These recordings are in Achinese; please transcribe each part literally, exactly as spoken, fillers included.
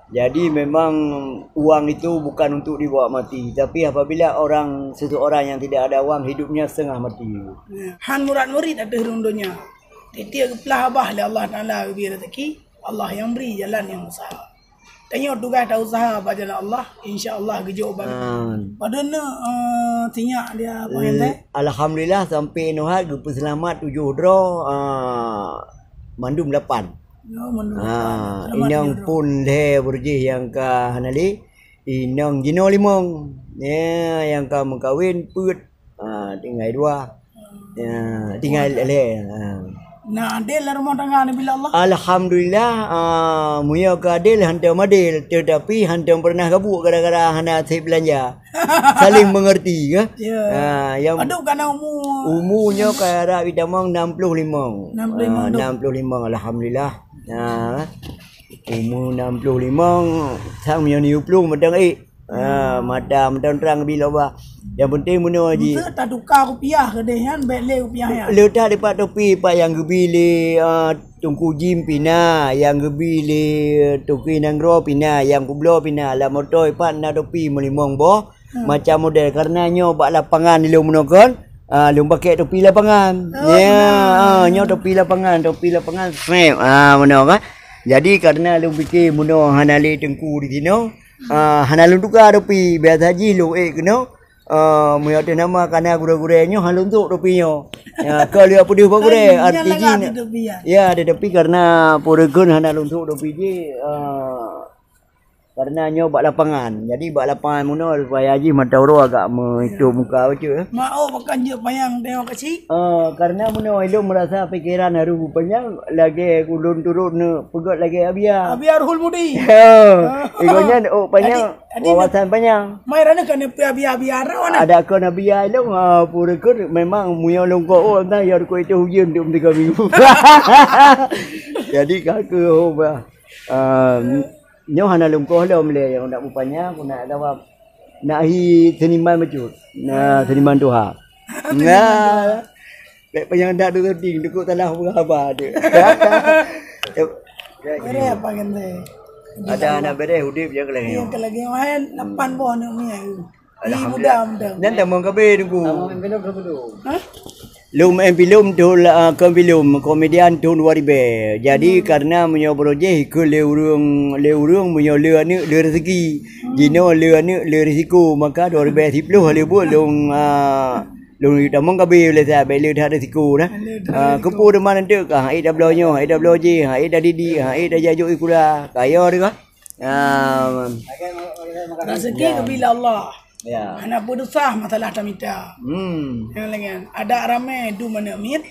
Jadi memang uang itu bukan untuk dibawa mati, tapi apabila orang seseorang yang tidak ada uang hidupnya setengah mati. Han murat murit ateueh rhueng donya. Tiep-tiep geuplah abah lé Allah Taala geubri rezeki, Allah nyang bri jalan nyang usaha. Tanyoe tugaih ta usaha bak jalan Allah, insya Allah geujok bak. Padahai eh, sinyak dia apa yang teh? Alhamdulillah sampai nuhat geupeuseulamat tujoh droe, ah, mandum lapan. Ya, mandum lapan. Ah, inong pun lhèe beurjih nyang ka hana lé. Inong jinoe limong. Ya, nyang ka meukawen peuet. Ah, tinggai dua. Ya, tinggai lhèe. Ah. Na adil lah rumah tangga ni bila Allah. Alhamdulillah, ah, meunyoe keu adil hantom adil, tetapi hantom pernah gabuek gara-gara hana sép beulanja. Saling mengerti ke? Ya. Ah, yang Aduh kana umu. Umu nyoe ka rab itamong enam puluh limong. Enam puluh limong Ah, tu. Enam puluh limong alhamdulillah. Nah, umu enam puluh limong sang meunyoe tujoh puluh mantong ék. Ah, mata mantong trang bi loba. Yang penting bunoe ji. Masa tatuka kupiah keudeh nyan, bèk lé kupiah nyan. Leuta dipat topi pat yang geubi lé, ah, Teungku Jim pina, yang geubi lé Teungku Nanggroe pina, yang kubloe pina, lam moto ipat na topi meulimong boh, macam model. Karena nyoe bak lapangan ilong meunokon, ah, lôn pakai topi lapangan. Oh, ya, ah, nyoe topi lapangan, topi lapangan, snap. Ah, meunoe kan. Jadi karena lôn pike meunoe hana lé teungku di sinoe, ah, hana lôn tuka topi, biasa jih lôn ék keunoe. Ah, meunyoe teuh nama kana gurée-gurée nyoe hana lôn tok topi nyoe. Ya, ka lheueh peudeuh bak gurée, arti jih. Ya, tetapi karena peureukon hana lôn tok topi jih, ah, Karena nyoe bak lapangan. Jadi bak lapangan meunoe supaya jih mata uroe agak meuitôp muka bacut, eh. Mak, oh, pakon jeuet panyang tengok keuchik? Ah, karena meunoe ilôn merasa pikiran harôh beupanyang lagèe ulôn turot neupeugöt lagèe Abia. Abia Ruhul Mudi. Ha. Ikon nyan, oh, panyang, wawasan panyang. Mai rana kan Abia, Abia, Abia, rawan. Ada kon Abia ilôn, ah, peureukon memang meunyoe lôn ko, oh, entah ya ko itu ujian untuk tiga minggu. Jadi kaka, oh, bah. Ah, Nyoe hana lungkoh lom lé nyang nak bupanya, aku nak jawab. Nak hi seniman bacut. Nah, seniman tuha. Nah. Bèk panyang dak tu ting, dukuk salah haba tu. Ada anak bereh udip je kelagi. Iya, kelagi main lapan boh anak miai. Alhamdulillah. Nyan tamong kabeh Teungku. Tamong filem berapa tu? Hah? Lôn meu'en filem thôn, ah, kon filem, komedian thôn dua ribèe. Jadi, karena meunyoe beurojéh ikheun lé ureueng, lé ureueng meunyoe le aneuk le rezeki. Jinoe le aneuk le risiko, maka dua ribèe siploh lé buet lôn, ah, lôn tamong kabeh lé sa bèk le that risiko dah. Ah, keupeue teuma nanteuk ka, han ék tabloe nyoe, han ék tabloe jéh, han ék tadidik, han ék tajak jok sikula. Kaya deh ka. Ah, rezeki geubri lé Allah. Ya. Hana peudusah masalah tamita. Hmm. Nyang laén, adak ramé dum aneuk miet,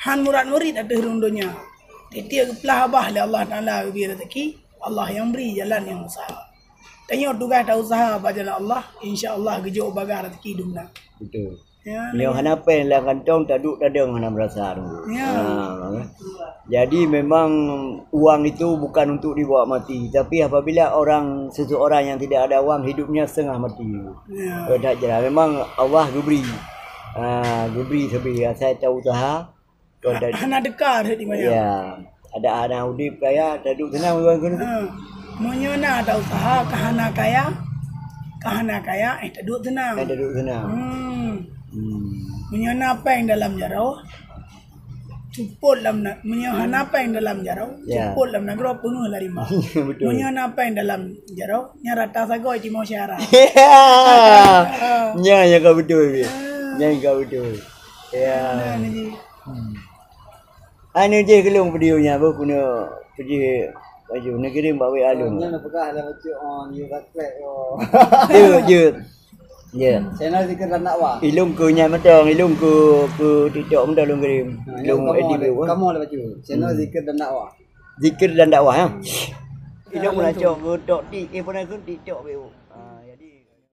han murat murit ateueh rhueng donya. Tiep-tiep geuplah abah lé Allah Taala geubri rezeki, Allah nyang bri jalan nyang usaha. Tanyoe tugaih ta usaha bak jalan Allah, insya Allah geujok baga rezeki dum na. Betul. Ya, nyoe hana péng lam kantong, taduek tadong hana meurasa Teungku. Ya. Ha, jadi memang uang itu bukan untuk dibawa mati, tapi apabila orang, seseorang yang tidak ada uang, hidupnya setengah mati. Ya. Keu that jeulaih, memang Allah geubri. Ha, geubri sabé asai ta usaha. Kon ta- Hana teuka rhot di maya. Ya. Ada anak udip kaya, taduek seunang ureueng keunoe. Ha. Meunyoe na ta usaha, ka hana kaya, ka hana kaya, eh, taduek seunang. Eh, taduek seunang. Hmm. Hmm. Meunyoe na péng dalam jaroe, cupot lam na-, meunyoe hana péng dalam jaroe, ya, cupot lam nanggroe peungeuh lam rimba. Betul. Meunyoe na péng dalam jaroe, nyan rata sagoe cimoe syara. Ya. Nyan nyang ka beutôi, Bi. Ya. Nyan nyang ka beutôi. Ya. Nah, ni. Hmm. Anu jih keu lôn video nyan, boh keuneuk peujih baju. Neukirim bak W A lôn. Nyan neupeugah lam bacut, oh, ni subscribe, oh. Jeuet, jeuet. Jeuet. Channel Zikir dan Dakwah. Ilôn keu nyan mantong, ilôn keu, keu TikTok mantong lôn kirim. Ha, lôn edit dulu. Kamoe lam bacut. Channel Zikir dan Dakwah. Zikir dan Dakwah, ya. Ilôn meulancong keu TikTok, eh, pernah keu TikTok, beu.